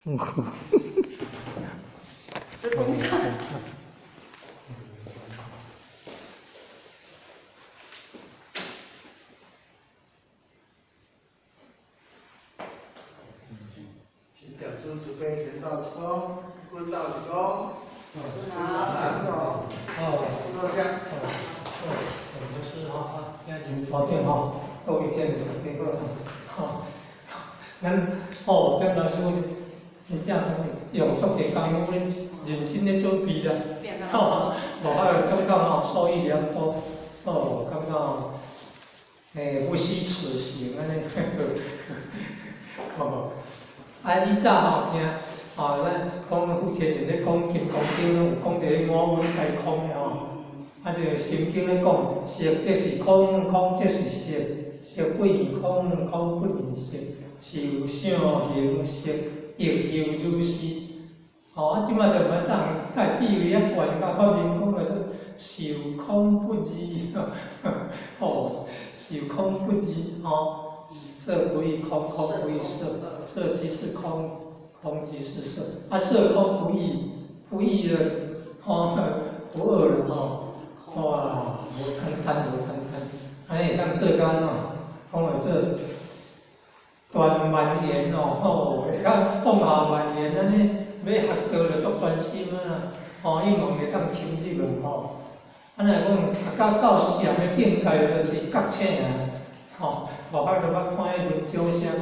这公啥？请表诸慈悲，前道一躬，问道一躬。师好。哦。哦。坐下。哦，我们是哈，今日头顶吼，各位见面大家好，吼，咱哦，踮老师真正用足济功夫咧，认真咧准备啦，吼，无我就感觉吼受益良多，哦，感觉吼，不虚此行按呢，吼，啊，以早吼听，吼，咱讲傅前人咧讲《金刚经》，拢有讲著彼五蕴皆空的吼，啊，这个《心经》咧讲，色即是空，空即是色，色不异空，空不异色，受想行识，亦犹如是。吼，啊，这摆就毋捌送，甲地位遐悬，甲发明讲来说，受空不二，吼，受空不二，吼，色不异空，空不异色，色即是空，空即是色，啊，色空不异，不异了，吼，不二了，吼，哇，无简单，无简单，按呢会当做到按怎？讲来做断万缘哦，吼，会当放下万缘按呢，欲学道就足专心啊，吼，希望会当深入啊，吼。啊，若讲学到到禅的境界，就是觉醒啊，吼，无法度捌看彼文章写讲，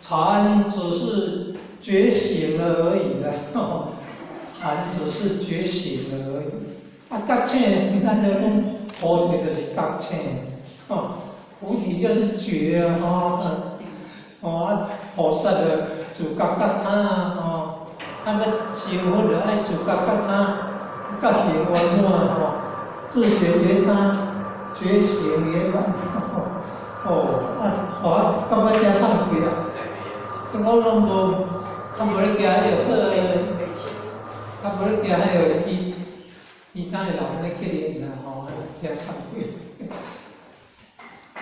禅只是觉醒了而已啦，吼，禅只是觉醒了而已。啊，觉醒，咱咧讲菩提就是觉醒，吼，菩提就是觉啊，吼，哦啊，菩萨就自觉觉他啊，吼，啊欲修佛就爱自觉觉他，觉行圆满吼，自觉觉他，觉醒圆满，哦，啊，哦，感觉真惭愧啊，我拢无，较无咧行彼个做，较无咧行彼个其其他的人咧结缘啦，吼，真惭愧。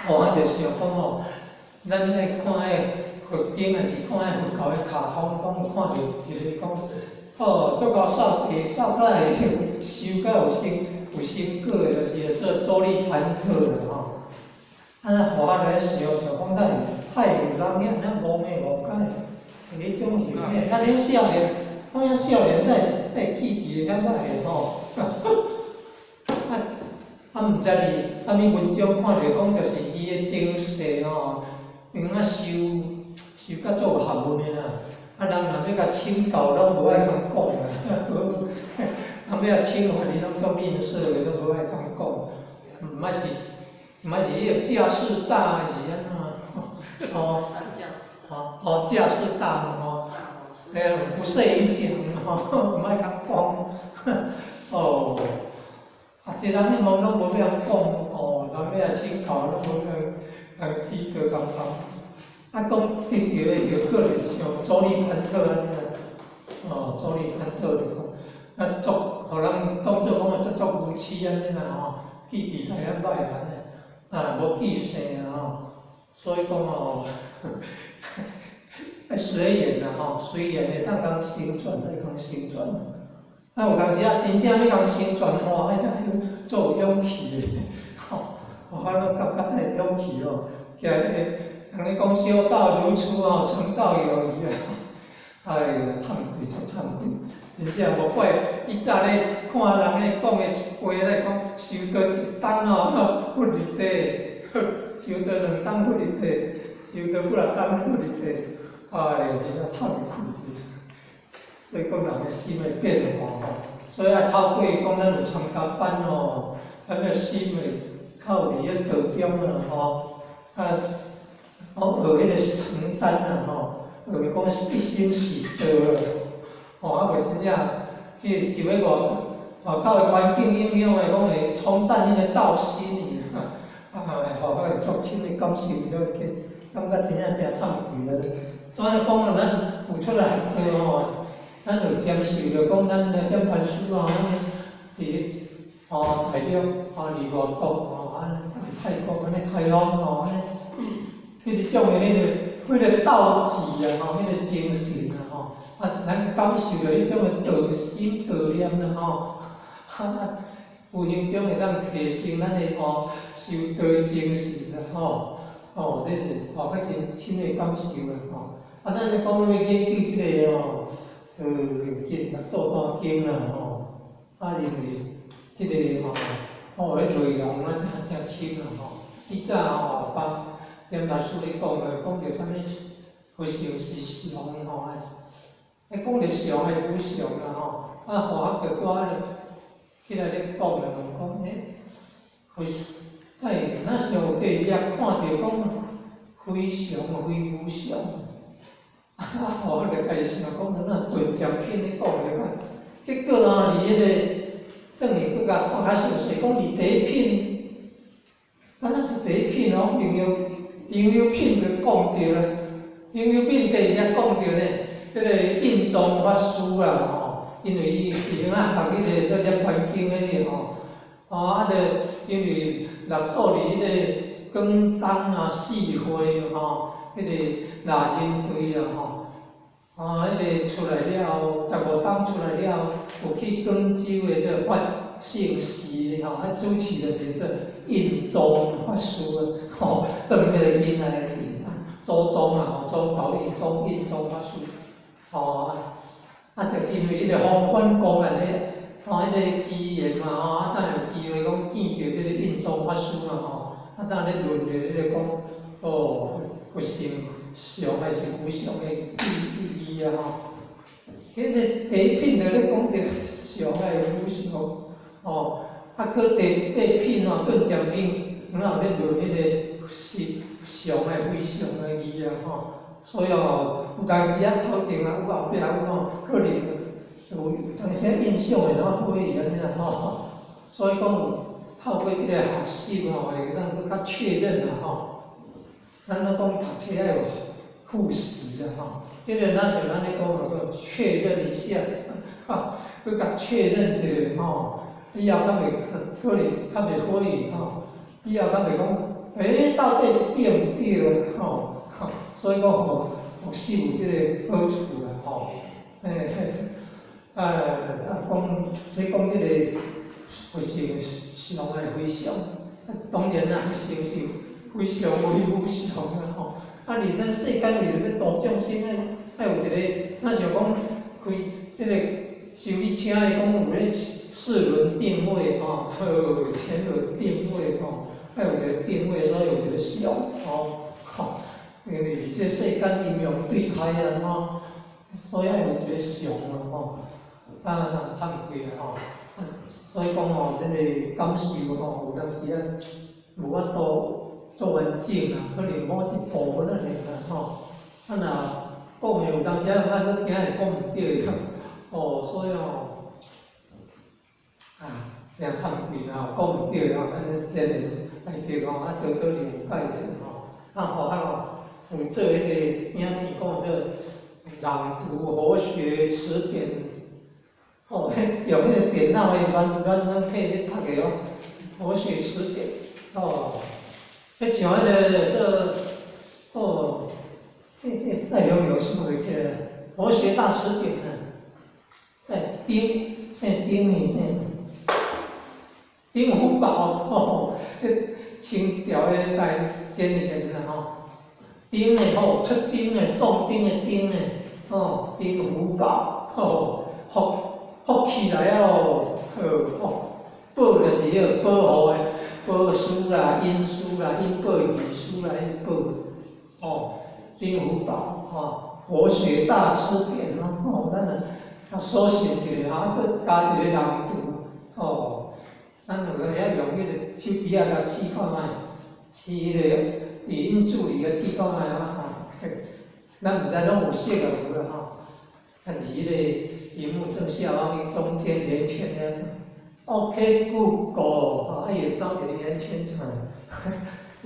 哦，啊，就想讲吼，咱咧看彼佛经，抑是看彼佛教的卡通，讲看著一个讲，哦，足够扫地，扫甲会修甲有成有成果的，就是做周利槃特啦吼。啊，咱佛学咧想想讲，咱太有人遐尔戆的戆甲会彼种型的，啊，恁少年，讲遐少年咱会记忆会较歹的吼。啊啊，毋知伫啥物文章看著讲，就是伊的前世吼，用啊修修甲足有学问的啦。啊，人若欲共请教，拢无爱共讲啦。人欲共请法，伊拢足吝嗇的，拢无爱共讲。毋捌是，毋捌是彼个架势大，还是按怎？吼，吼，吼，架势大吼，哎，不屑一讲吼，毋爱共讲。哦，啊，这人你问拢无欲共讲，哦，人欲来请教，拢无欲共指教共讲。啊，讲得著的后果就是像周利槃特按呢啦，哦，周利槃特就讲，啊，足，予人当做讲足足无耻按呢啦吼，记忆太遐歹按呢，啊，无记性啊吼，所以讲哦，爱随缘啦吼，随缘会当共成全，会共成全。啊，有当时啊，真正欲共成全吼，爱足有勇气的，吼，我拢感觉这个勇气吼，起来彼个人咧讲修道如初吼，成道有余啊！哎呀，惭愧足惭愧，真正无怪以早咧看人咧讲的话咧讲，修道一冬吼，佛入地；修道两冬佛入地，修道几若冬佛入地。哎呀，真正惭愧。所以讲人的心会变化吼，所以爱透过讲咱有参加班吼，咱个心会较有伫咧道中啦吼，啊，哦，学彼个承担啦吼，学讲一心是道啦，吼啊无真正去受彼外外口的环境影响的，讲会冲淡彼个道心去，啊，互我会足深的感受，所以去感觉真正真惭愧啊！所以讲咱有出来学吼，咱有接受著讲咱来点传书啊，咱伫吼大陆吼伫外国吼，按呢泰国按呢开放吼，按呢，彼个种的彼个道志啊吼，彼个精神啊吼，吼，啊，咱感受著彼種的道心道念啦吼，啊，無形中會當提升咱的吼修道精神啦吼，哦，這是吼，較真深的感受啦吼。啊，咱咧講欲研究這个吼，緊來做單經啦吼，啊，因為這个吼，哦，彼內容啊誠誠深啦吼。以早吼，幫嚴老師咧講的，講著啥物佛性是常吼，啊，講著常還是無常啦吼，啊，佛學就拄仔起來咧講咧，問講欸，佛敢會若像有第二隻看著講非常非無常，啊，佛學就家己想講，若頓漸品咧講咧款，結果啊，佇彼個轉去閣共看較詳細，講佇第一品，敢若是第一品哦，營養品就講著啦，營養品第二隻講著咧，彼個印宗法師啦吼，因為伊是用啊學彼個做涅槃經彼個吼，哦啊，就因為六祖佇彼個廣東啊四會吼，彼個獵人隊啊吼，啊，彼個出來了後，15冬出來了後，有去廣州的這個法性寺吼，啊主持就是這印宗法師啊，吼，轉彼個音來印啊，祖宗啊吼，祖頭印宗印宗法師，吼，啊，就因為彼個方反公案咧，吼，彼個機緣嘛吼，啊，當有機會講見著這個印宗法師嘛吼，啊，當咧論著彼個講，哦，佛性常還是無常的意義啊吼。彼個第一品就咧講著常還是無常，吼，啊，閣第八品吼，頓漸品，然後咧論彼個是常還非常的義啊吼。所以哦，有當時啊頭前啊，有後壁有吼，可能有當時印象會怎過去按呢啦吼。所以講有透過這個學習吼，會當閣較確認啦吼。咱攏講讀冊愛有複習啦吼，這個若像咱咧講哦，確認一下，哈，閣共確認一下吼，以後較袂可能較袂懷疑吼，以後較袂講，欸，到底是對毋對吼？所以講吼，複習有這個好處啦吼，嘿嘿，啊，講咧講這個佛性常還是非常，當然啦，佛性是非常非無常啦吼。啊，佇咱世間為著欲度眾生，愛有一個，若像講開這個修理車的，講有咧四輪定位吼，呵，前輪定位吼，愛有一個定位，所以有一個常吼，吼，因為佇這世間陰陽對開啊吼，所以愛有一個常啊吼，啊，慚愧啊吼，所以講吼，這個感受吼，有當時啊無法度做完整啊，可能某一部分仔爾啦吼，啊若講的有當時啊，啊閣驚會講毋對哦，所以吼，啊，誠慚愧啦，講毋對吼，按呢真的大德吼，啊多多諒解一下吼，啊好啊吼，有做彼個影片講做朗讀佛學詞典，吼，彼用彼個電腦的軟體咧讀的哦，佛學詞典，哦，彼像彼個做，哦，彼內容有想袂起來，佛學大詞典啊，哎，丁姓丁呢姓啥？丁福寶，吼，彼清朝的大前賢啦吼，丁的吼，出丁的，壯丁的丁的，吼，丁福寶，吼，福福起來啊哦，好福，寶就是彼個保護的，寶師啦、隱師啦、隱寶二師啦，彼個寶，吼，丁福寶，吼，佛學大詞典咯，吼，咱啊啊搜尋一下，啊，閣加一個朗讀，吼，咱有當時啊用彼個手機仔共試看覓，試彼個語音助理共試看覓啊，哈，咱毋知攏有設啊無啦吼，啊佇彼個螢幕正下方中間圓圈遐，OK Google，吼，啊伊會走一個圓圈出來，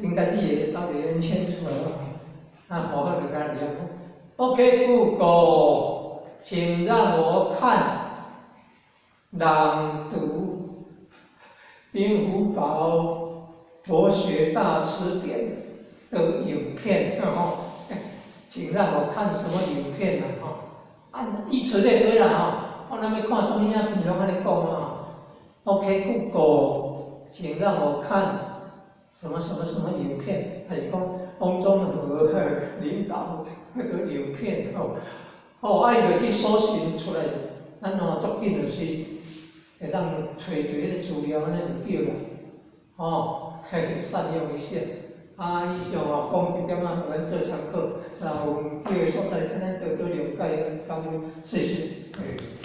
應該字會走一個圓圈出來咯，啊，好好就共念，OK Google，請讓我看朗讀丁福寶佛學大詞典的影片，吼，請讓我看什麼影片呢？吼，啊，以此類推啦吼。我咱欲看啥物影片，攏按呢講啊。OK Google，請讓我看什麼什麼什麼影片，還是講王中和領導彼個影片吼，吼，啊，伊就去搜尋出來，咱吼足緊就是會當揣著彼個資料，按呢就對啦。吼，還是善用一下。啊，以上吼講一點仔，予咱做參考。若有毋對的所在，請咱多多諒解，感恩，謝謝。